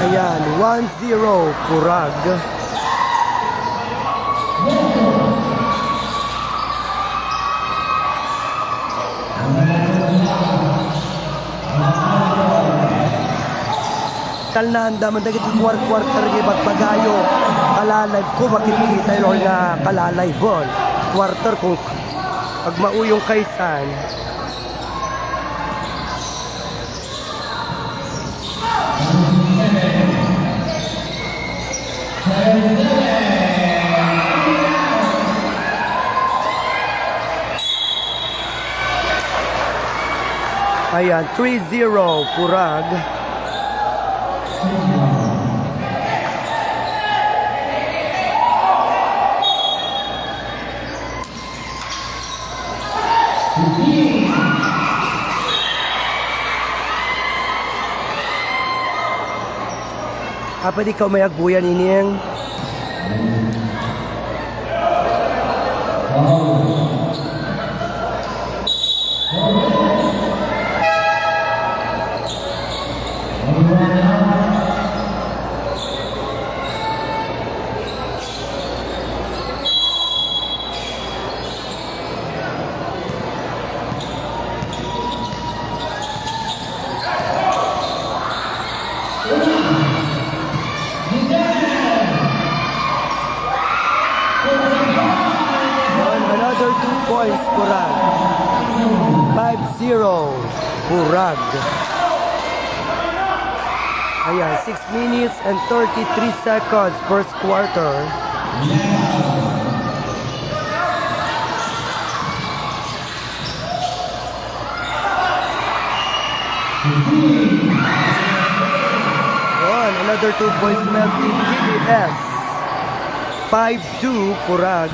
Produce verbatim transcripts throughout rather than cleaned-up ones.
Ayan, one zero, Purag. Talnaanda man dagiti kuar-, quarter nga ibagbagayo. Kala-live ko, makitkita, or nga kala-live on. Quarter kung agmauyong kaysan. Ayan, three zero, Purag. Apay, dika umay agbuyan, Ining? Another two points, Purag. Five zero, Purag. Ayan, six minutes and thirty-three seconds, first quarter. Ayan, another two points, Melty, D D S. Five two, Purag.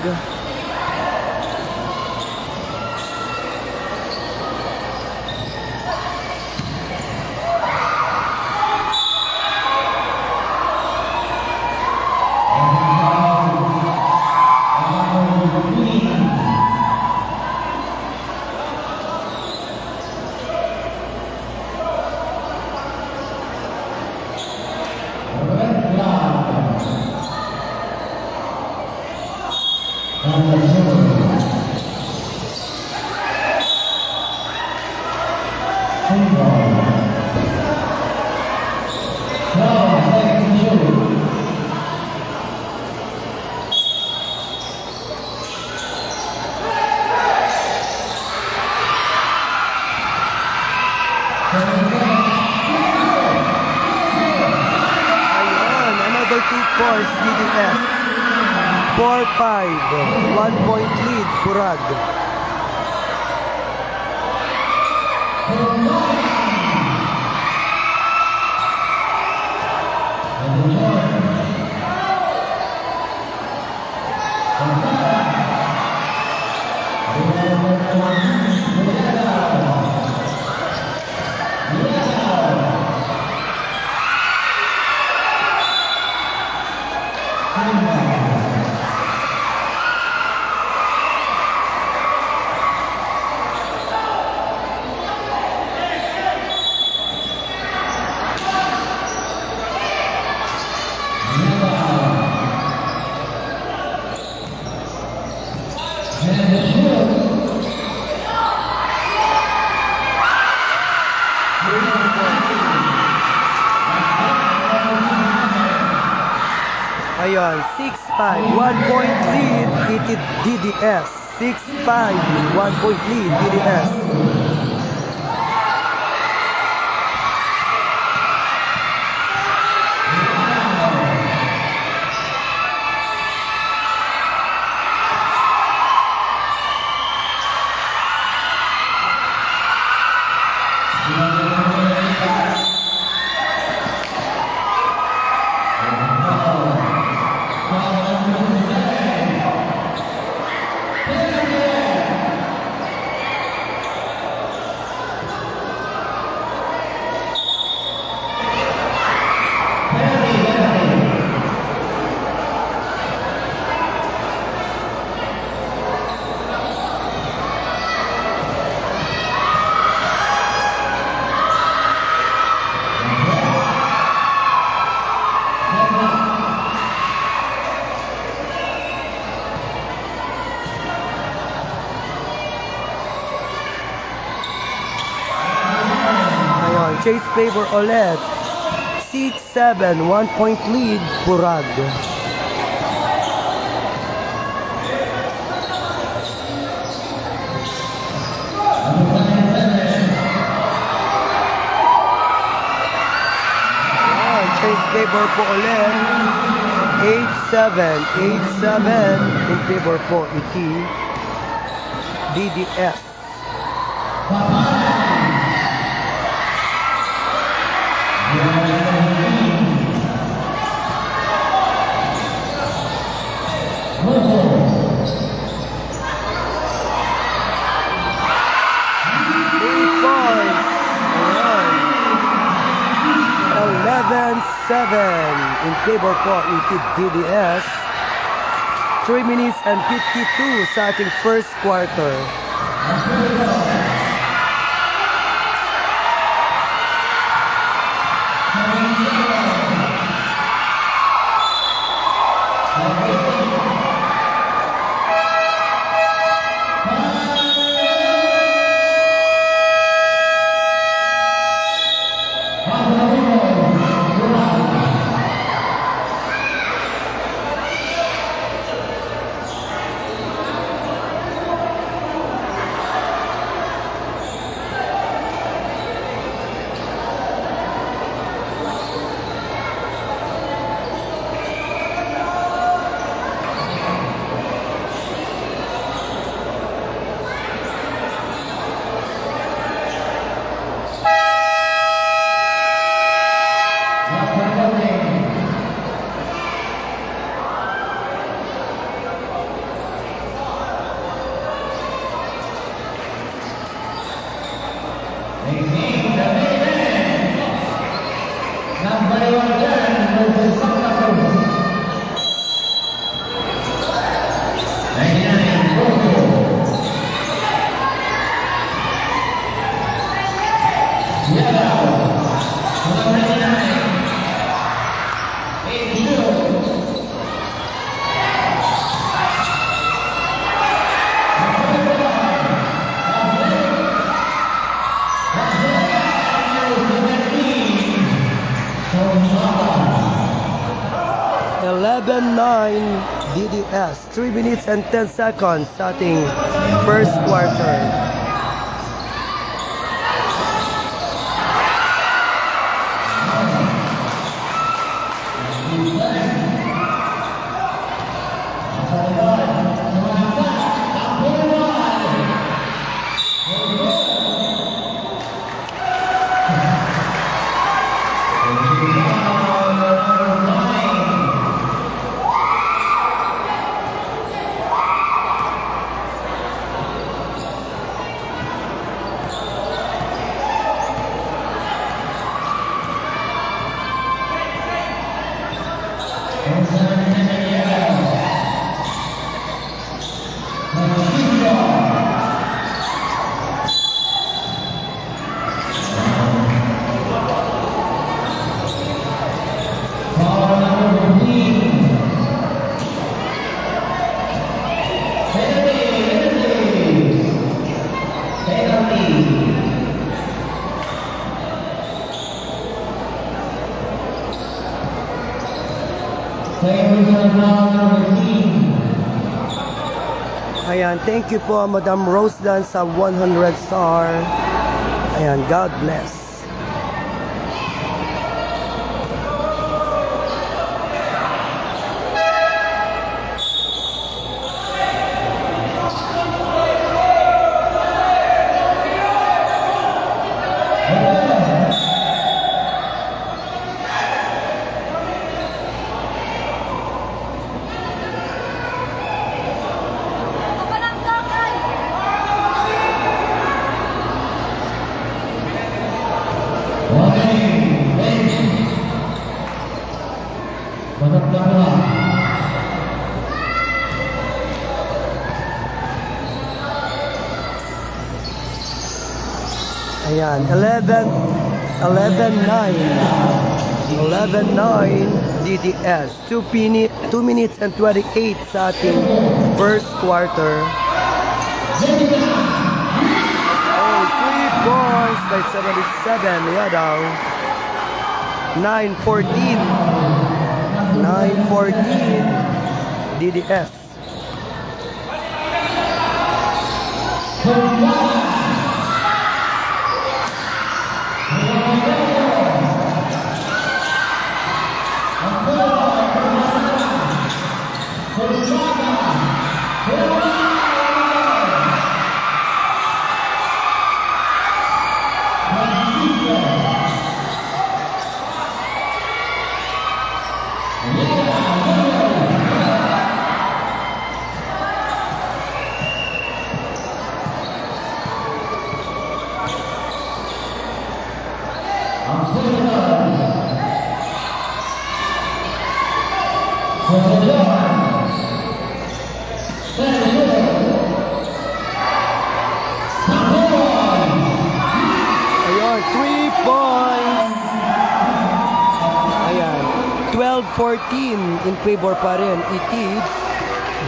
Ayan, another two points, D D S. Four five, one point lead, Purag. Ayan, six five, one point lead iti D D S. Six five, one point lead, D D S. Ayan, change favor ulit. Six seven, one point lead, Purag. Ayan, change favor po ulit. Eight seven, eight seven in favor po iti D D S. Three points. Ayan. Eleven seven in favor po iti D D S. Three minutes and fifty-two sa ating first quarter. Eleven nine, D D S. Three minutes and ten seconds sa ating first quarter. Ayan, thank you po, Madam Rosedan, sa one hundred star. Ayan, God bless. Ayan, eleven, eleven nine. Eleven nine, D D S. Two minute, two minutes and twenty-eight sa ating first quarter. Oh, three points by seventy-seven, Yadaw. Nine fourteen. Nine fourteen, D D S. Ayun, three points. Ayan, twelve fourteen in favor pa rin iti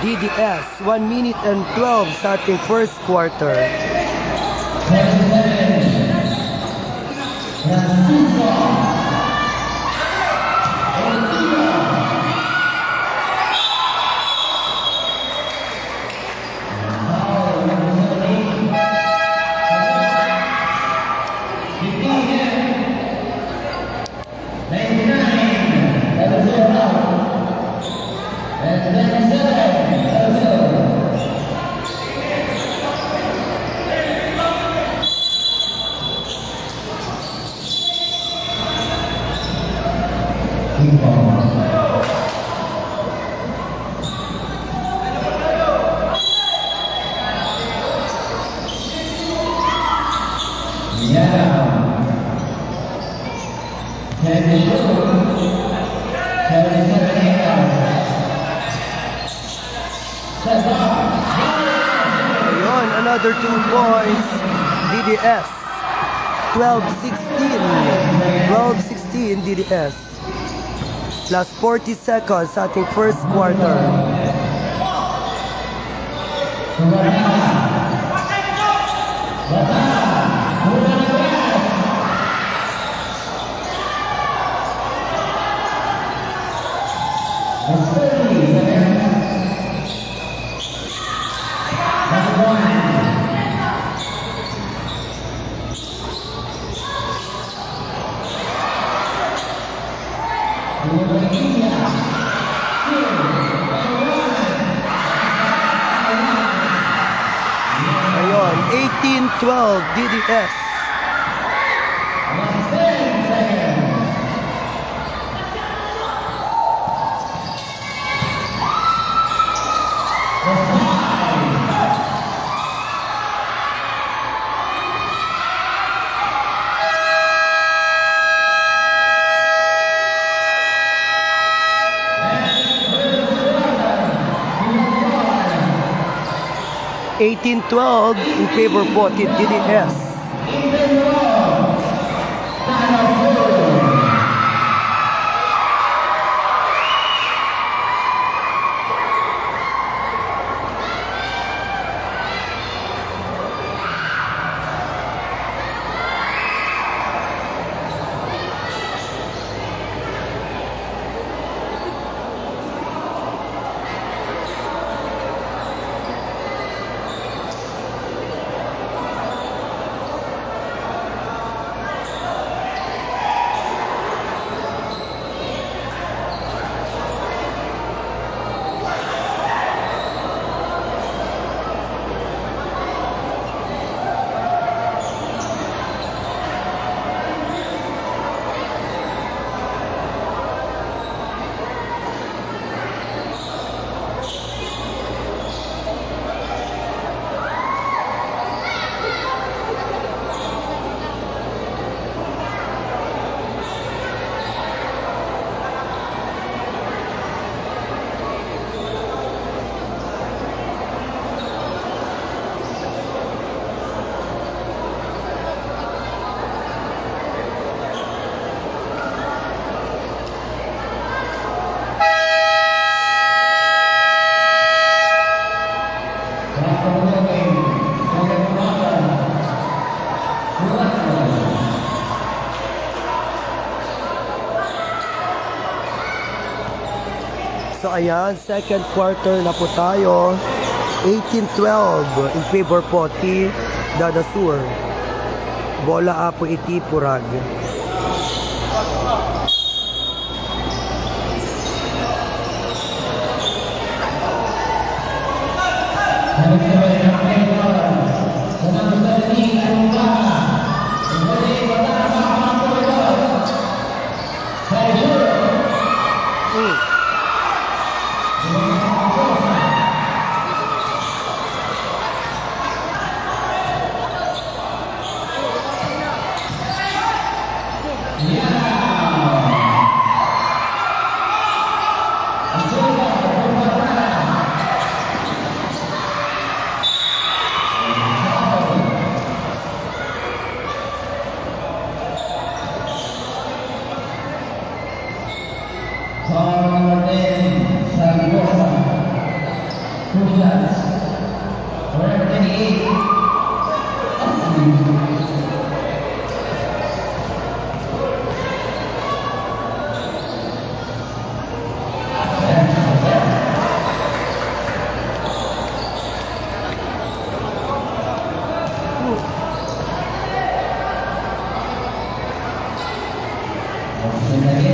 D D S. One minute and twelve sa ating first quarter. Ayun, another two points, D D S. Twelve sixteen. Twelve sixteen, D D S. Last forty seconds sa ating first quarter. Ayun, eighteen twelve, D D S. Eighteen twelve in favor po ti D D S. Ayan, second quarter na po tayo. Eighteen twelve in favor po ti Dada Sur. Bola apo iti Purag. Foul number ten, Saragosa. Two shots. Number twenty-eight, Ashley.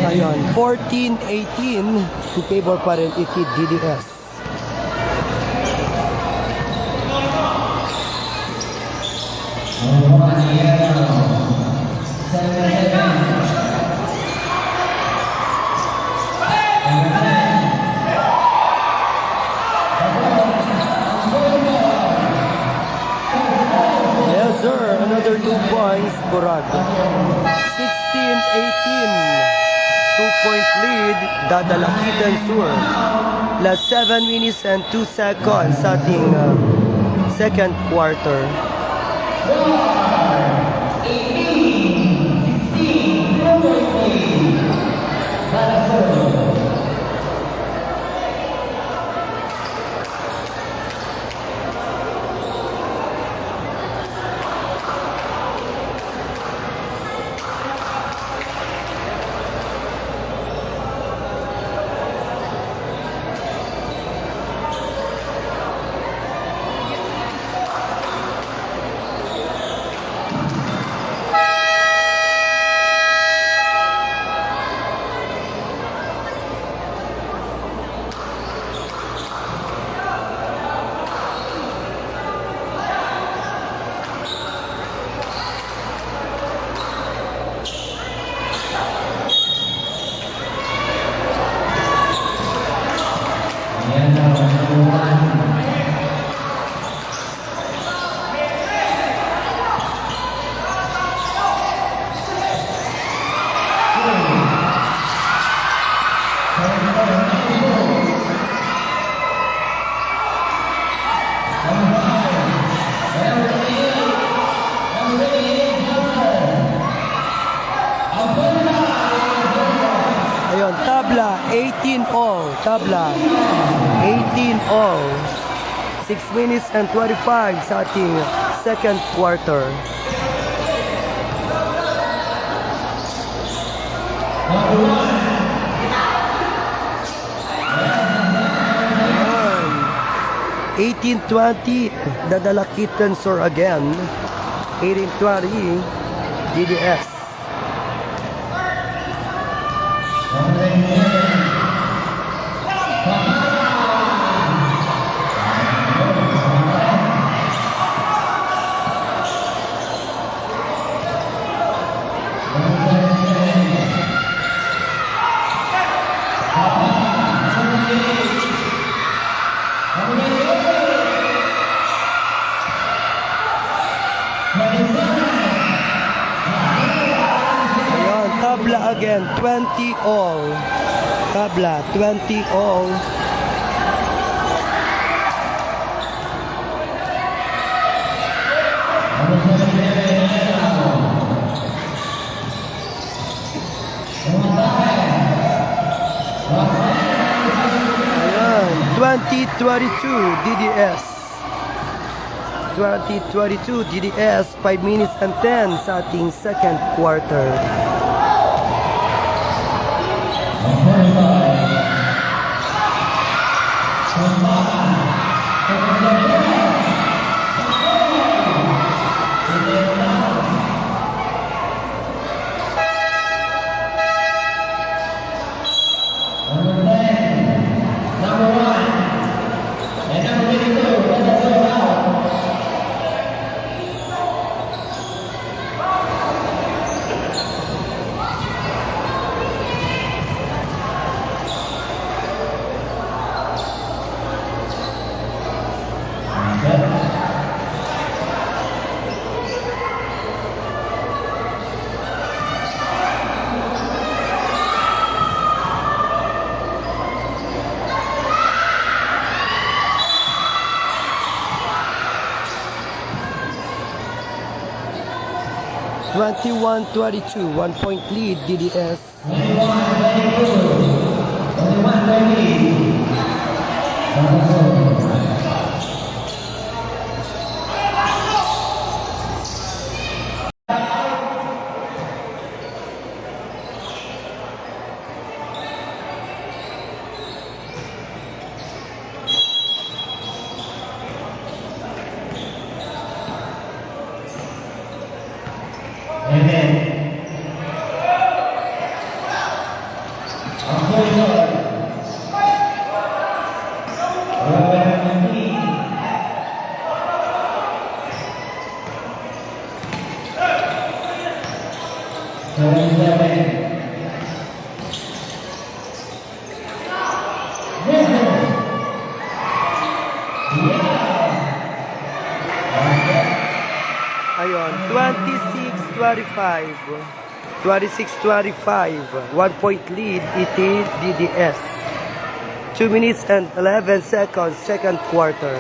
Ayun, fourteen eighteen, in favor pa rin iti D D S. Yes, sir. Another two points, Purag. Sixteen eighteen. Two-point lead, Dada Lakiten Sur. Last seven minutes and two seconds sa ating, uh, second quarter. Ayun, tabla, eighteen all. Tabla, eighteen all. Six minutes and twenty-five sa ating second quarter. Ayan. Eighteen twenty, Dada Lakiten Sur again. Eighteen twenty, D D S. Ayan, tabla again, twenty all. Tabla, twenty all. Ayan, twenty twenty-two D D S. Twenty twenty-two D D S, five minutes and ten sa ating second quarter. Twenty-one twenty-two, one point lead, D D S. Ayun, twenty-six twenty-five. Twenty-six twenty-five. One point lead iti D D S. Two minutes and eleven seconds, second quarter.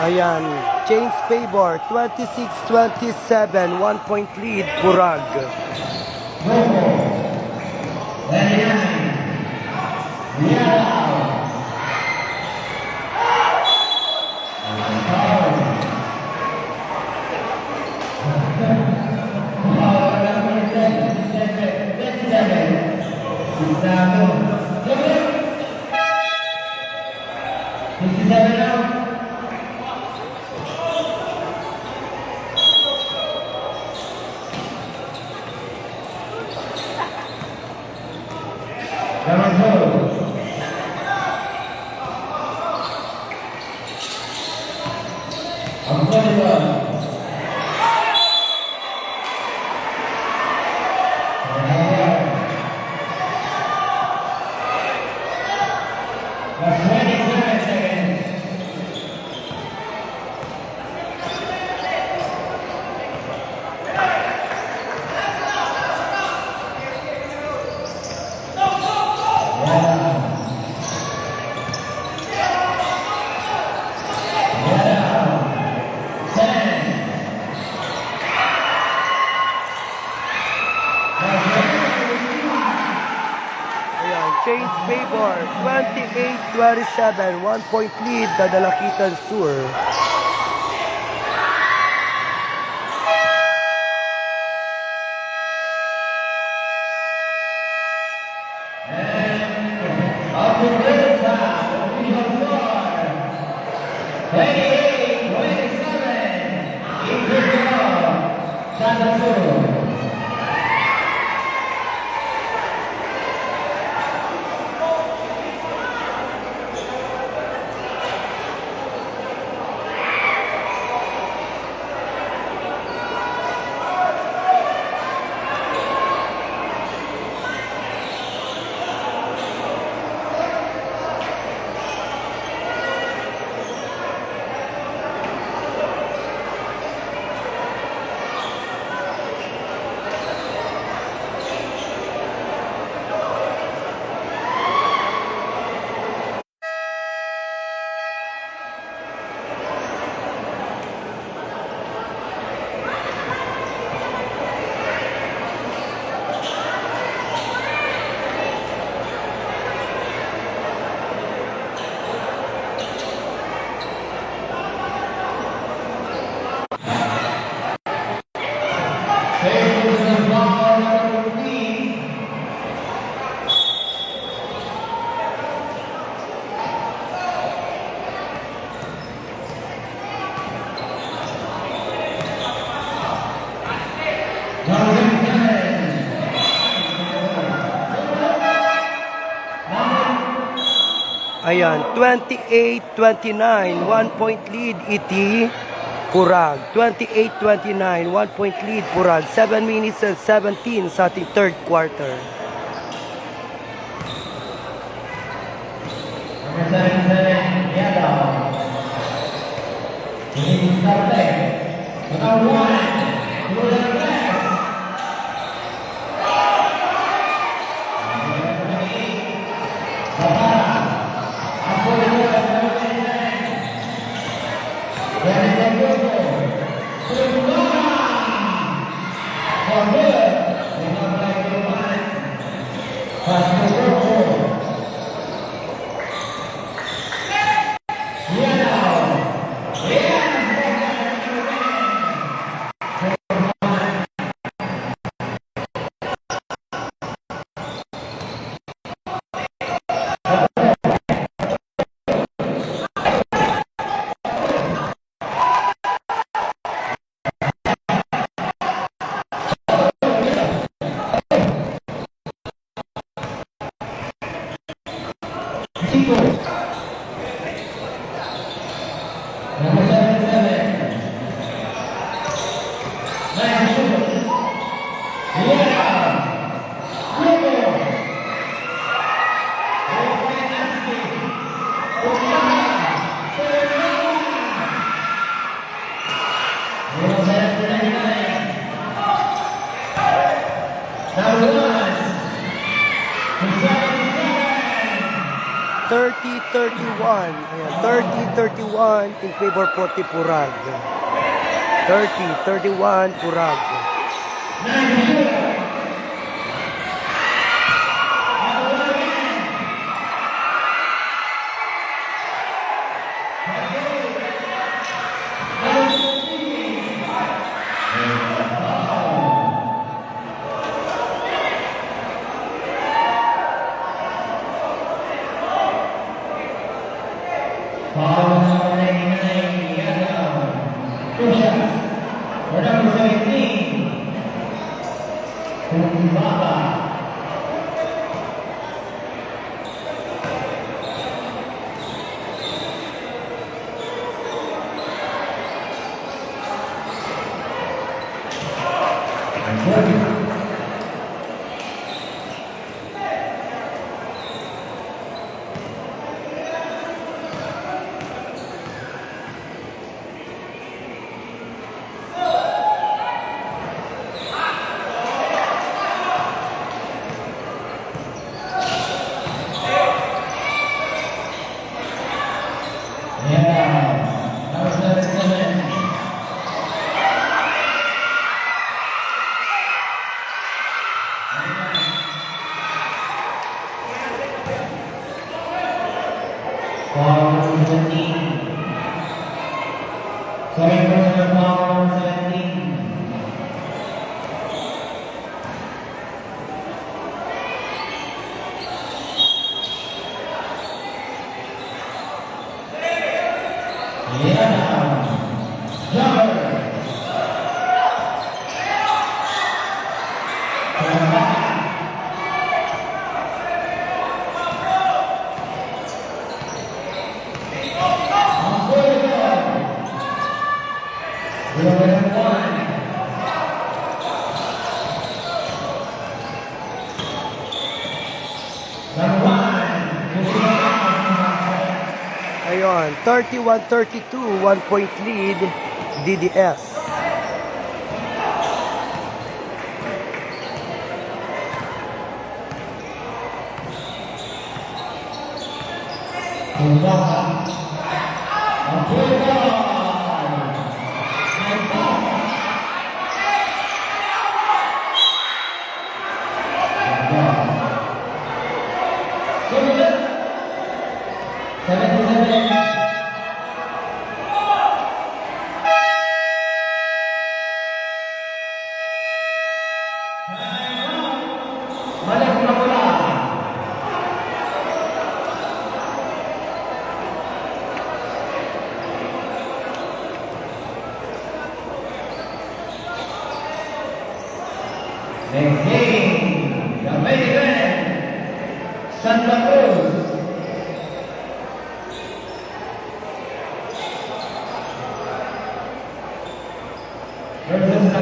Ayan, Change favor, twenty-six twenty-seven, one point lead, Purag. Ayan, change favor, twenty-eight twenty-seven, one point lead, Kadalakitan Sur. Ayan, twenty-eight twenty-nine, one point lead iti Purag. Twenty-eight twenty-nine, one point lead Purag. Seven minutes and seventeen sa ating third quarter. Number seventy-seven, Yadaw. Ini start play. Number one, Roland Rex. Number twenty-eight, Batara. Ang puli ko, number twenty-seven. Twenty-seven, Tumara. For good. Number twenty-one. Thirty-one. Ayan, thirty thirty-one in favor for Tipurag. Thirty thirty-one, Purag. Foul number ninety-nine, Yadaw. Two shots. For number seventeen, Kumbaba. Foul number seventeen. Sorry, personal foul number seventeen. Ayun, thirty-one thirty-two, one point lead, D D S. Next game, the main event, Santa Cruz versus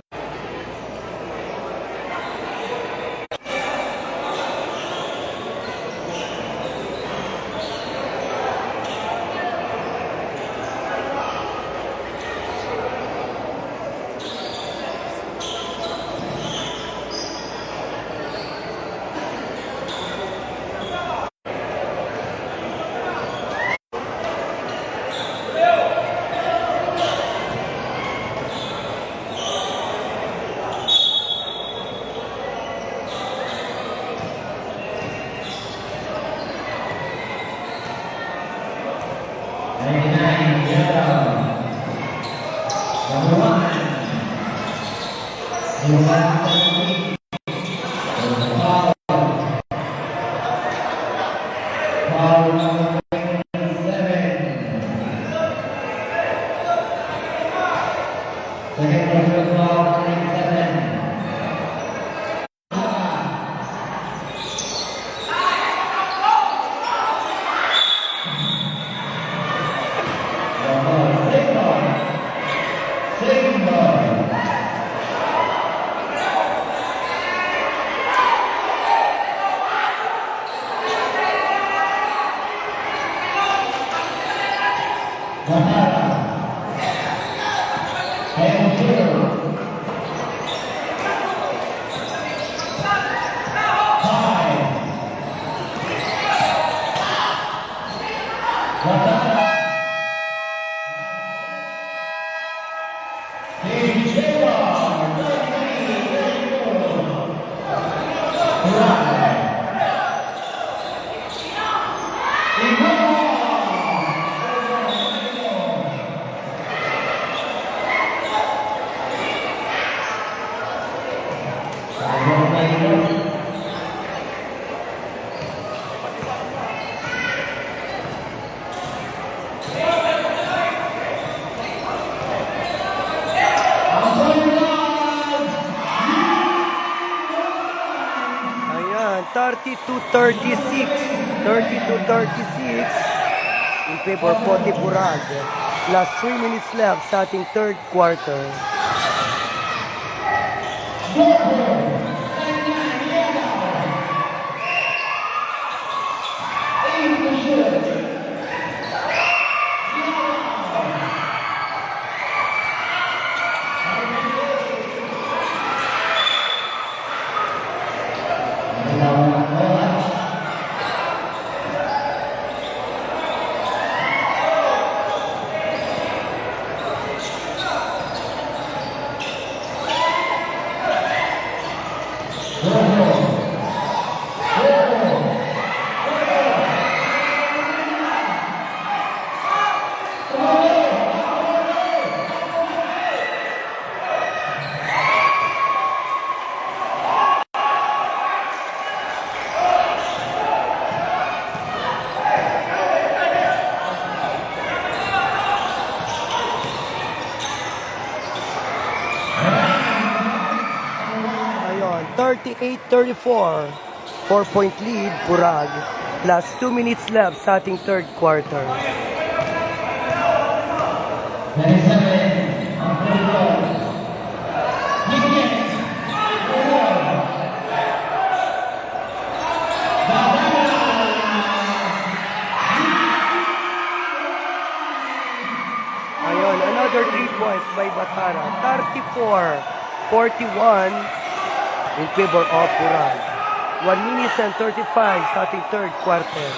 Thirty-two thirty-six. Thirty-two thirty-six in favor of Puerto Burag. Last three minutes left sa ating third quarter. Ayun, thirty-eight thirty-four. Four-point lead, Burag. Last two minutes left sa ating third quarter. Ayun, another three points by Batara. Thirty-four forty-one in favor of Burag. One minutes and thirty-five sa ating third quarter.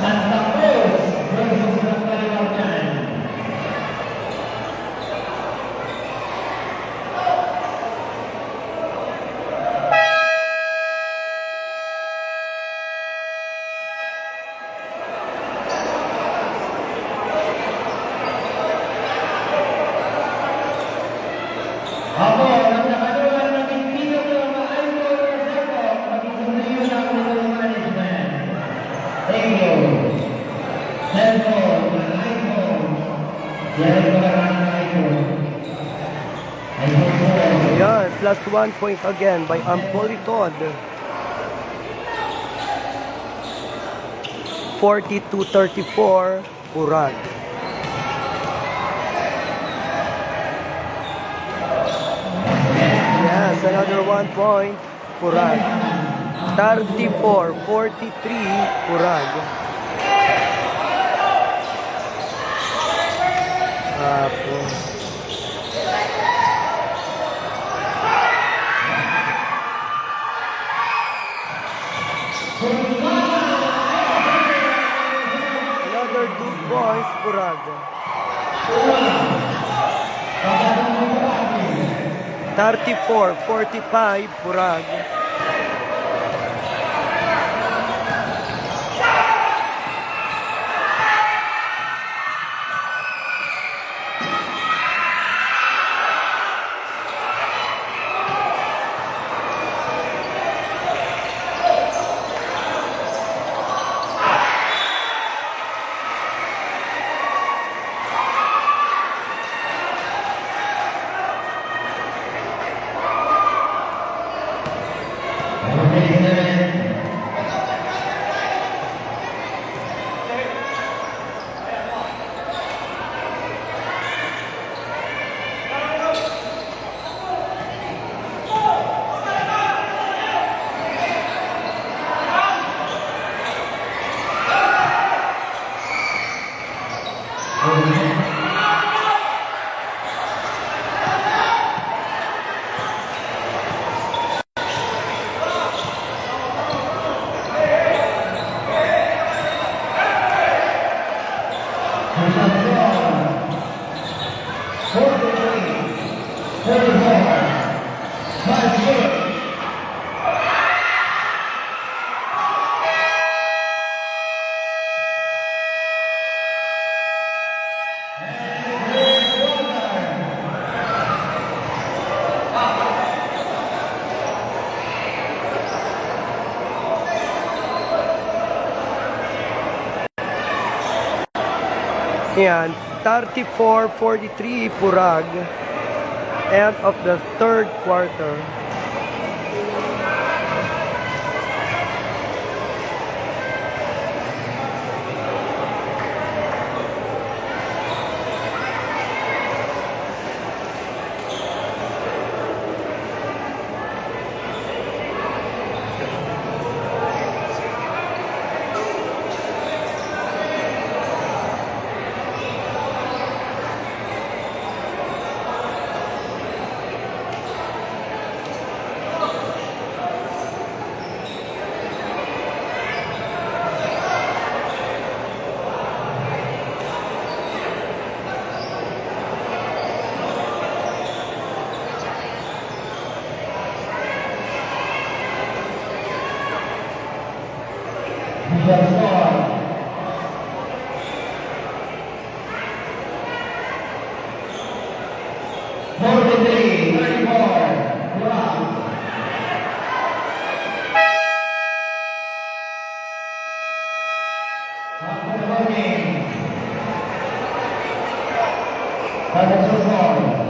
Santa Cruz versus Nagpaliwangan. Apo, nagkakaduan na Pilipinas, mga idol, mga cellphone, mag-isip na yun ang mga management. Thank you. Cellphone, mga iPhone. Yan ang mga idol. Ayan, plus one point again by Ampolitod. Forty-two thirty-four, Burag. Yes, another one point. Burag. Thirty-four forty-three, Burag. Tapos, another two points, Burag. Thirty-four forty-five, Burag. Ayan, thirty-four forty-three Purag. End of the third quarter. Forty-three thirty-four. Kurang. After the game. That is the score.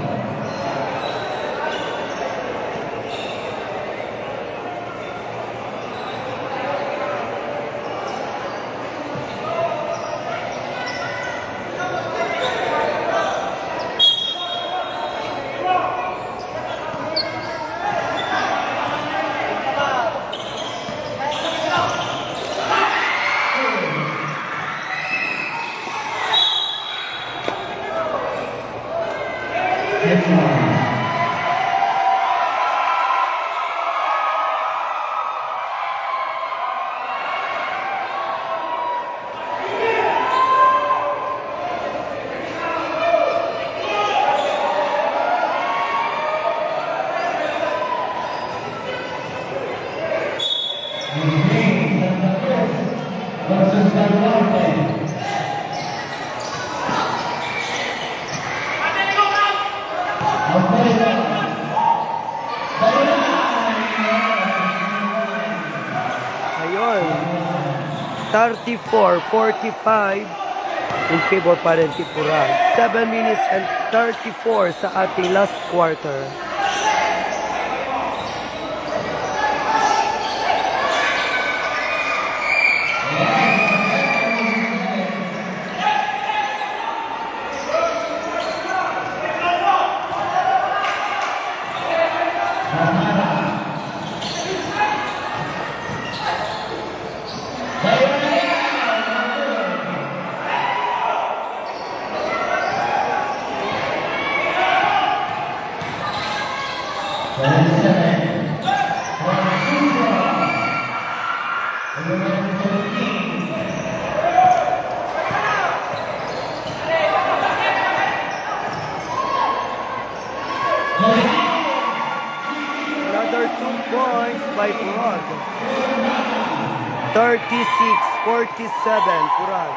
Ayun. Thirty-four forty-five in favor pa rin ti Purag. Seven minutes and thirty-four sa ating last quarter. Another two points by Purag. Thirty-six forty-seven, Purag.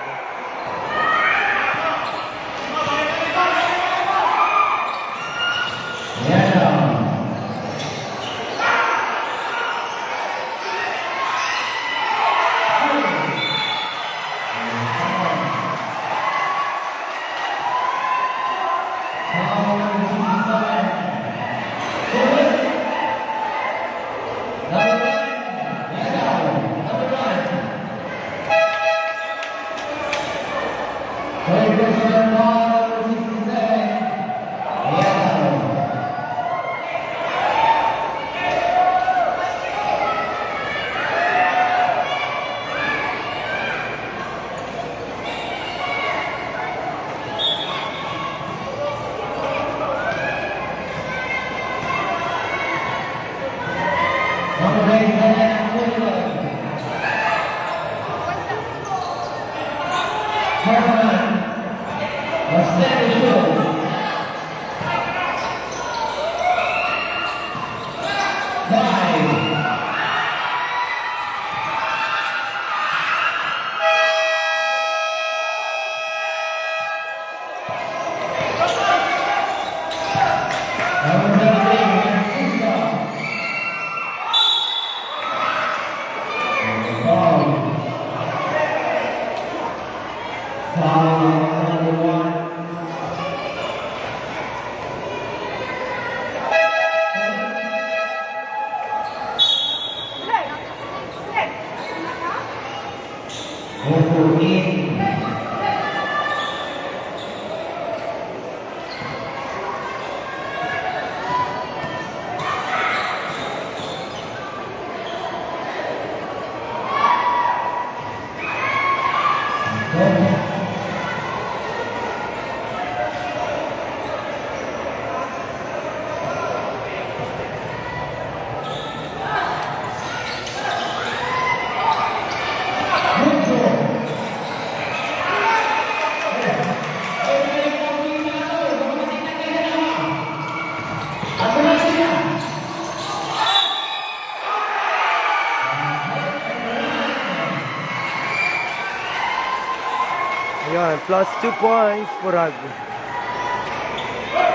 Plus two points, Purag.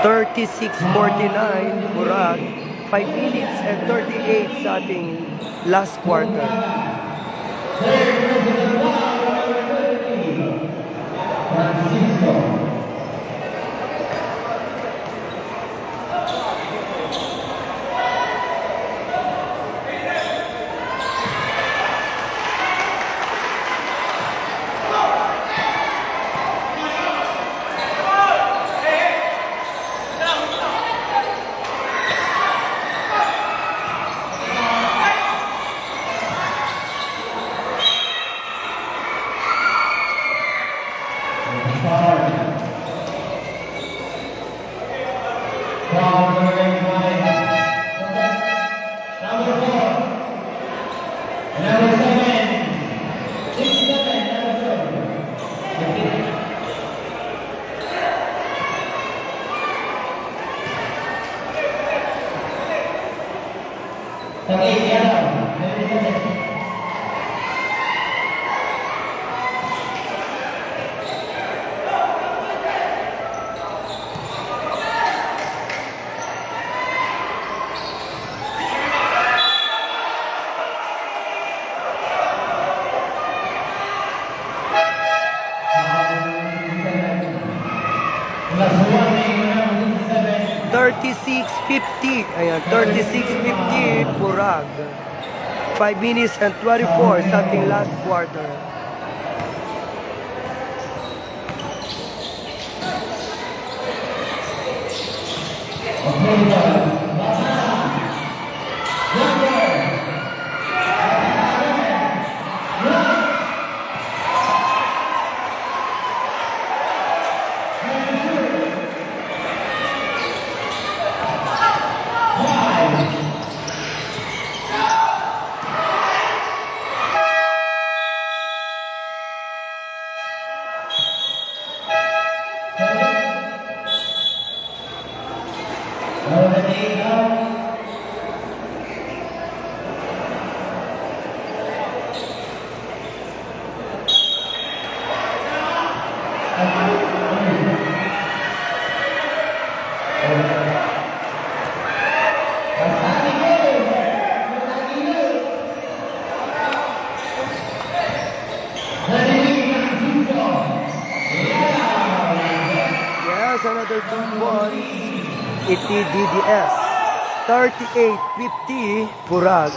Thirty-six forty-nine, Purag. Five minutes and thirty-eight sa ating last quarter. Thirty-six fifty. Ayan, thirty-six fifty, Purag. Five minutes and twenty-four sa ating last quarter. Yes, another two points. Iti D D S. Thirty-eight fifty, Purag.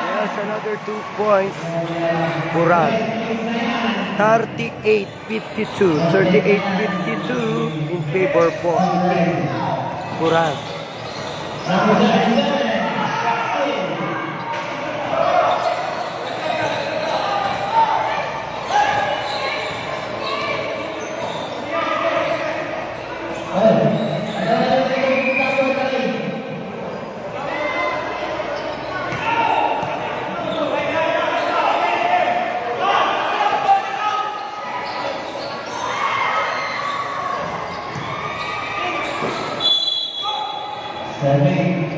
Yes, another two points. Purag. Thirty-eight fifty-two. Thirty-eight fifty-two in favor po. Purag. Serving.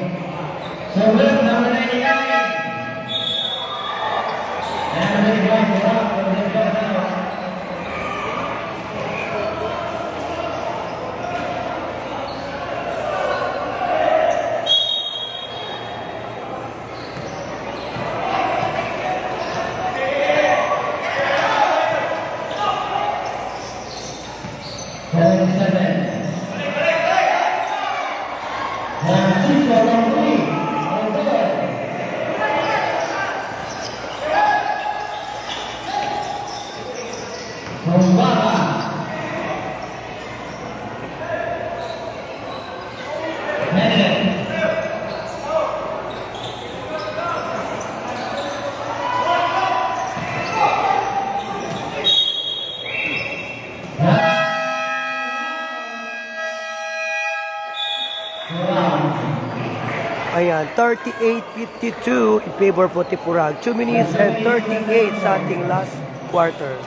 Ayan, thirty-eight fifty-two in favor po ti Purag. Two minutes and thirty-eight sa ating last quarter.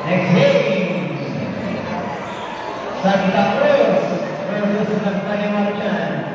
Next game, Santa Cruz versus Nagtayo Marjan.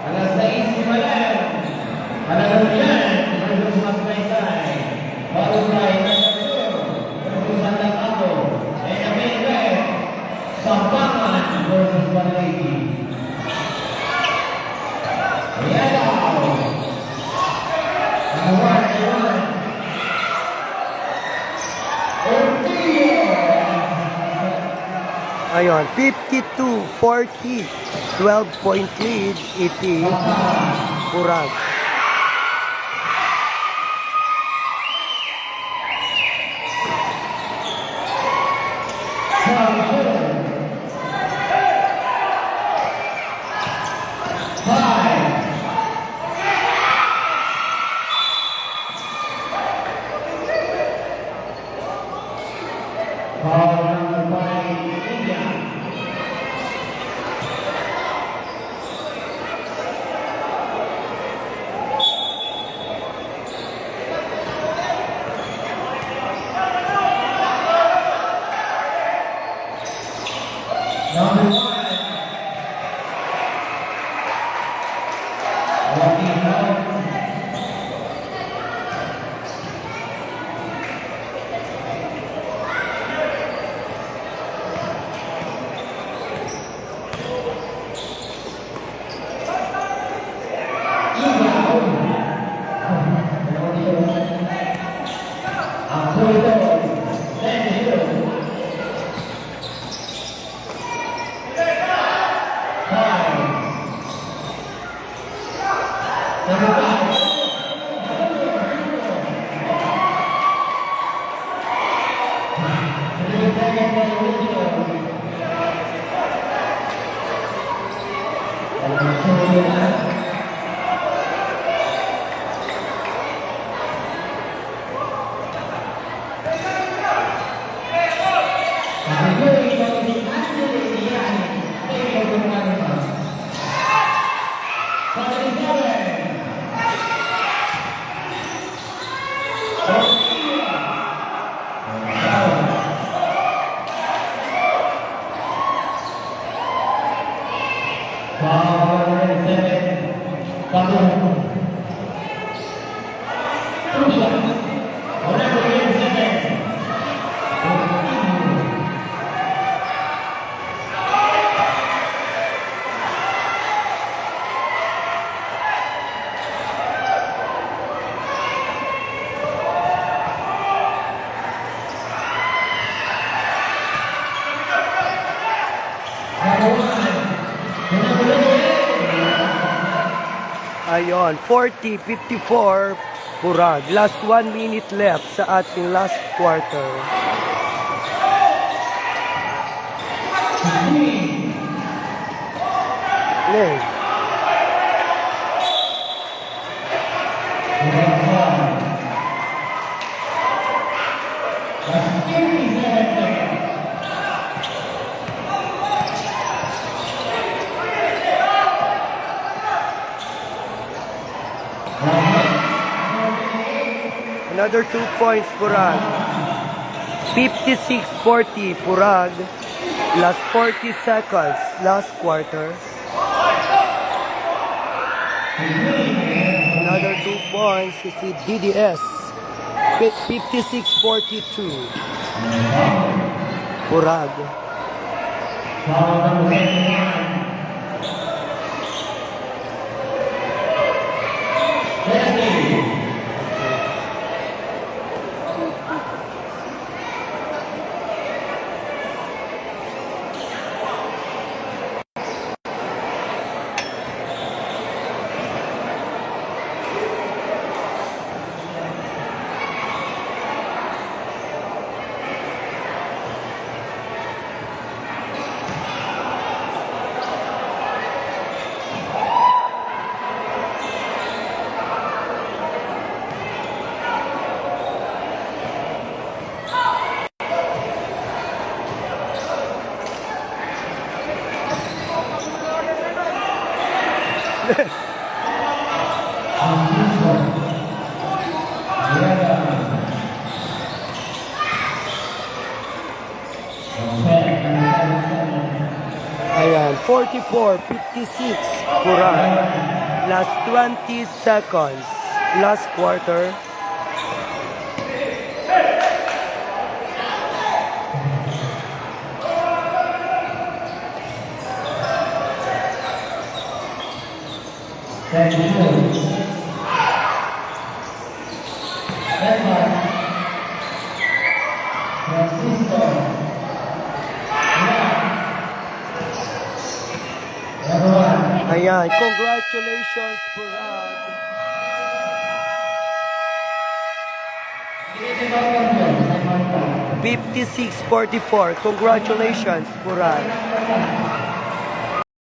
Alas sais ni Malen. Mananurian versus Magsaysay. Followed by Santa Cruz versus Santa Pablo. And the main event, Sambangan versus Manlady. Ayan daw. Number one, number one. Portillo. Ayun, fifty-two forty, twelve point lead iti Purag. Number one. Walking out. Ayon, forty fifty-four, Purag. Last one minute left sa ating last quarter. Play. Another two points, Purag. Fifty-six forty, Purag. Last forty seconds, last quarter. Another two points is the D D S. Fi-, fifty-six forty-two. Purag. Ayan, forty-four fifty-six, Purag. Last twenty seconds. Last quarter. Ayan, congratulations, Purag. Fifty-six forty-four. Congratulations, Purag.